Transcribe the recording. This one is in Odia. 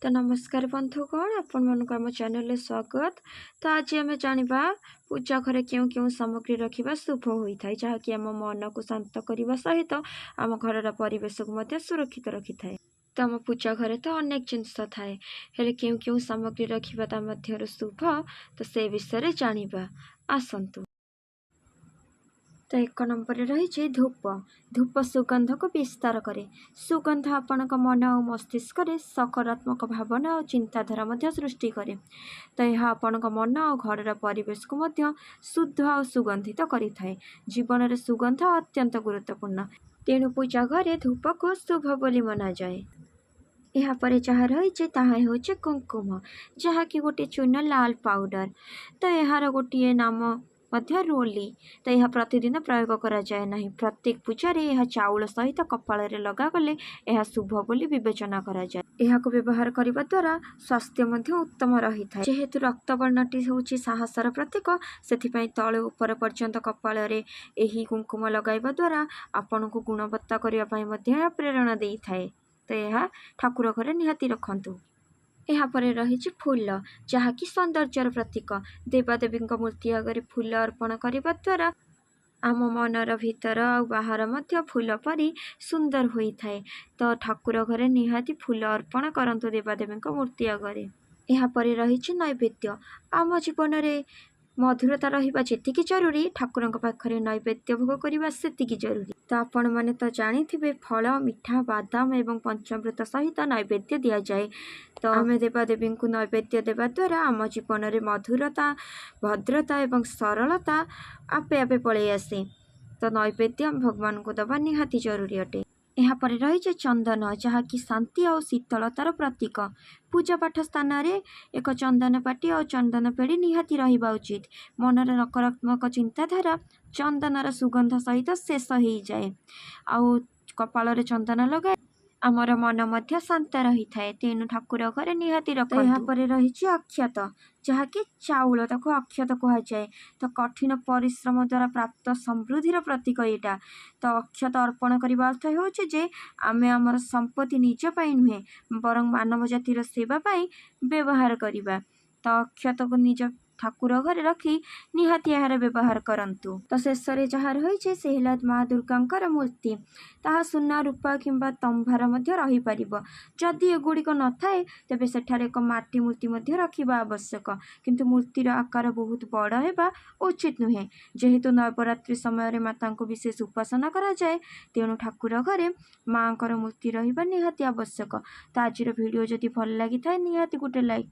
ତ ନମସ୍କାର ବନ୍ଧୁଗଣ, ଆପଣମାନଙ୍କୁ ଆମ ଚ୍ୟାନେଲରେ ସ୍ୱାଗତ। ତ ଆଜି ଆମେ ଜାଣିବା ପୂଜା ଘରେ କେଉଁ କେଉଁ ସାମଗ୍ରୀ ରଖିବା ଶୁଭ ହୋଇଥାଏ, ଯାହାକି ଆମ ମନକୁ ଶାନ୍ତ କରିବା ସହିତ ଆମ ଘରର ପରିବେଶକୁ ମଧ୍ୟ ସୁରକ୍ଷିତ ରଖିଥାଏ। ତ ଆମ ପୂଜା ଘରେ ତ ଅନେକ ଜିନିଷ ଥାଏ, ହେଲେ କେଉଁ କେଉଁ ସାମଗ୍ରୀ ରଖିବା ତା ମଧ୍ୟରୁ ଶୁଭ, ତ ସେ ବିଷୟରେ ଜାଣିବା ଆସନ୍ତୁ। ତ ଏକ ନମ୍ବରରେ ରହିଛି ଧୂପ। ଧୂପ ସୁଗନ୍ଧକୁ ବିସ୍ତାର କରେ। ସୁଗନ୍ଧ ଆପଣଙ୍କ ମନ ଆଉ ମସ୍ତିଷ୍କରେ ସକାରାତ୍ମକ ଭାବନା ଆଉ ଚିନ୍ତାଧାରା ମଧ୍ୟ ସୃଷ୍ଟି କରେ। ତ ଏହା ଆପଣଙ୍କ ମନ ଆଉ ଘରର ପରିବେଶକୁ ମଧ୍ୟ ଶୁଦ୍ଧ ଆଉ ସୁଗନ୍ଧିତ କରିଥାଏ। ଜୀବନରେ ସୁଗନ୍ଧ ଅତ୍ୟନ୍ତ ଗୁରୁତ୍ୱପୂର୍ଣ୍ଣ, ତେଣୁ ପୂଜା ଘରେ ଧୂପକୁ ଶୁଭ ବୋଲି ମନାଯାଏ। ଏହାପରେ ଯାହା ରହିଛି ତାହା ହେଉଛି କୁଙ୍କୁମ, ଯାହାକି ଗୋଟିଏ ଚୂନ ଲାଲ ପାଉଡ଼ର। ତ ଏହାର ଗୋଟିଏ ନାମ ମଧ୍ୟ ରୋଲି। ତ ଏହା ପ୍ରତିଦିନ ପ୍ରୟୋଗ କରାଯାଏ ନାହିଁ। ପ୍ରତ୍ୟେକ ପୂଜାରେ ଏହା ଚାଉଳ ସହିତ କପାଳରେ ଲଗାଗଲେ ଏହା ଶୁଭ ବୋଲି ବିବେଚନା କରାଯାଏ। ଏହାକୁ ବ୍ୟବହାର କରିବା ଦ୍ୱାରା ସ୍ୱାସ୍ଥ୍ୟ ମଧ୍ୟ ଉତ୍ତମ ରହିଥାଏ। ଯେହେତୁ ରକ୍ତବର୍ଣ୍ଣଟି ହେଉଛି ସାହସର ପ୍ରତୀକ, ସେଥିପାଇଁ ତଳୁ ଉପର ପର୍ଯ୍ୟନ୍ତ କପାଳରେ ଏହି କୁଙ୍କୁମ ଲଗାଇବା ଦ୍ୱାରା ଆପଣଙ୍କୁ ଗୁଣବତ୍ତା କରିବା ପାଇଁ ମଧ୍ୟ ଏହା ପ୍ରେରଣା ଦେଇଥାଏ। ତ ଏହା ଠାକୁର ଘରେ ନିହାତି ରଖନ୍ତୁ। ଏହାପରେ ରହିଛି ଫୁଲ, ଯାହାକି ସୌନ୍ଦର୍ଯ୍ୟର ପ୍ରତୀକ। ଦେବାଦେବୀଙ୍କ ମୂର୍ତ୍ତି ଆଗରେ ଫୁଲ ଅର୍ପଣ କରିବା ଦ୍ୱାରା ଆମ ମନର ଭିତର ଆଉ ବାହାର ମଧ୍ୟ ଫୁଲ ପରି ସୁନ୍ଦର ହୋଇଥାଏ। ତ ଠାକୁର ଘରେ ନିହାତି ଫୁଲ ଅର୍ପଣ କରନ୍ତୁ ଦେବାଦେବୀଙ୍କ ମୂର୍ତ୍ତି ଆଗରେ। ଏହାପରେ ରହିଛି ନୈବେଦ୍ୟ। ଆମ ଜୀବନରେ ମଧୁରତା ରହିବା ଯେତିକି ଜରୁରୀ, ଠାକୁରଙ୍କ ପାଖରେ ନୈବେଦ୍ୟ ଭୋଗ କରିବା ସେତିକି ଜରୁରୀ। ତ ଆପଣମାନେ ତ ଜାଣିଥିବେ, ଫଳ, ମିଠା, ବାଦାମ ଏବଂ ପଞ୍ଚାମୃତ ସହିତ ନୈବେଦ୍ୟ ଦିଆଯାଏ। ତ ଆମେ ଦେବାଦେବୀଙ୍କୁ ନୈବେଦ୍ୟ ଦେବା ଦ୍ୱାରା ଆମ ଜୀବନରେ ମଧୁରତା, ଭଦ୍ରତା ଏବଂ ସରଳତା ଆପେ ଆପେ ପଳେଇ ଆସେ। ତ ନୈବେଦ୍ୟ ଭଗବାନଙ୍କୁ ଦେବା ନିହାତି ଜରୁରୀ ଅଟେ। ଏହାପରେ ରହିଛି ଚନ୍ଦନ, ଯାହାକି ଶାନ୍ତି ଆଉ ଶୀତଳତାର ପ୍ରତୀକ। ପୂଜା ପାଠ ସ୍ଥାନରେ ଏକ ଚନ୍ଦନ ପାଟି ଆଉ ଚନ୍ଦନ ପେଡ଼ି ନିହାତି ରହିବା ଉଚିତ। ମନର ନକାରାତ୍ମକ ଚିନ୍ତାଧାରା ଚନ୍ଦନର ସୁଗନ୍ଧ ସହିତ ଶେଷ ହେଇଯାଏ, ଆଉ କପାଳରେ ଚନ୍ଦନ ଲଗାଇ ଆମର ମନ ମଧ୍ୟ ଶାନ୍ତ ରହିଥାଏ। ତେଣୁ ଠାକୁର ଘରେ ନିହାତି ରଖନ୍ତୁ। ଏହାପରେ ରହିଛି ଅକ୍ଷତ, ଯାହାକି ଚାଉଳ, ତାକୁ ଅକ୍ଷତ କୁହାଯାଏ। ତ କଠିନ ପରିଶ୍ରମ ଦ୍ୱାରା ପ୍ରାପ୍ତ ସମୃଦ୍ଧିର ପ୍ରତୀକ ଏଇଟା। ତ ଅକ୍ଷତ ଅର୍ପଣ କରିବା ଅର୍ଥ ହେଉଛି ଯେ ଆମେ ଆମର ସମ୍ପତ୍ତି ନିଜ ପାଇଁ ନୁହେଁ, ବରଂ ମାନବ ଜାତିର ସେବା ପାଇଁ ବ୍ୟବହାର କରିବା। ତ ଅକ୍ଷତକୁ ନିଜ ଠାକୁର ଘରେ ରଖି ନିହାତି ଏହାର ବ୍ୟବହାର କରନ୍ତୁ। ତ ଶେଷରେ ଯାହା ରହିଛି ସେ ହେଲା ମା ଦୁର୍ଗାଙ୍କର ମୂର୍ତ୍ତି। ତାହା ସୁନା, ରୂପା କିମ୍ବା ତମ୍ବାର ମଧ୍ୟ ରହିପାରିବ। ଯଦି ଏଗୁଡ଼ିକ ନଥାଏ, ତେବେ ସେଠାରେ ଏକ ମାଟି ମୂର୍ତ୍ତି ମଧ୍ୟ ରଖିବା ଆବଶ୍ୟକ, କିନ୍ତୁ ମୂର୍ତ୍ତିର ଆକାର ବହୁତ ବଡ଼ ହେବା ଉଚିତ ନୁହେଁ। ଯେହେତୁ ନବରାତ୍ରି ସମୟରେ ମାତାଙ୍କୁ ବିଶେଷ ଉପାସନା କରାଯାଏ, ତେଣୁ ଠାକୁର ଘରେ ମାଆଙ୍କର ମୂର୍ତ୍ତି ରହିବା ନିହାତି ଆବଶ୍ୟକ। ତ ଆଜିର ଭିଡ଼ିଓ ଯଦି ଭଲ ଲାଗିଥାଏ, ନିହାତି ଗୋଟେ ଲାଇକ୍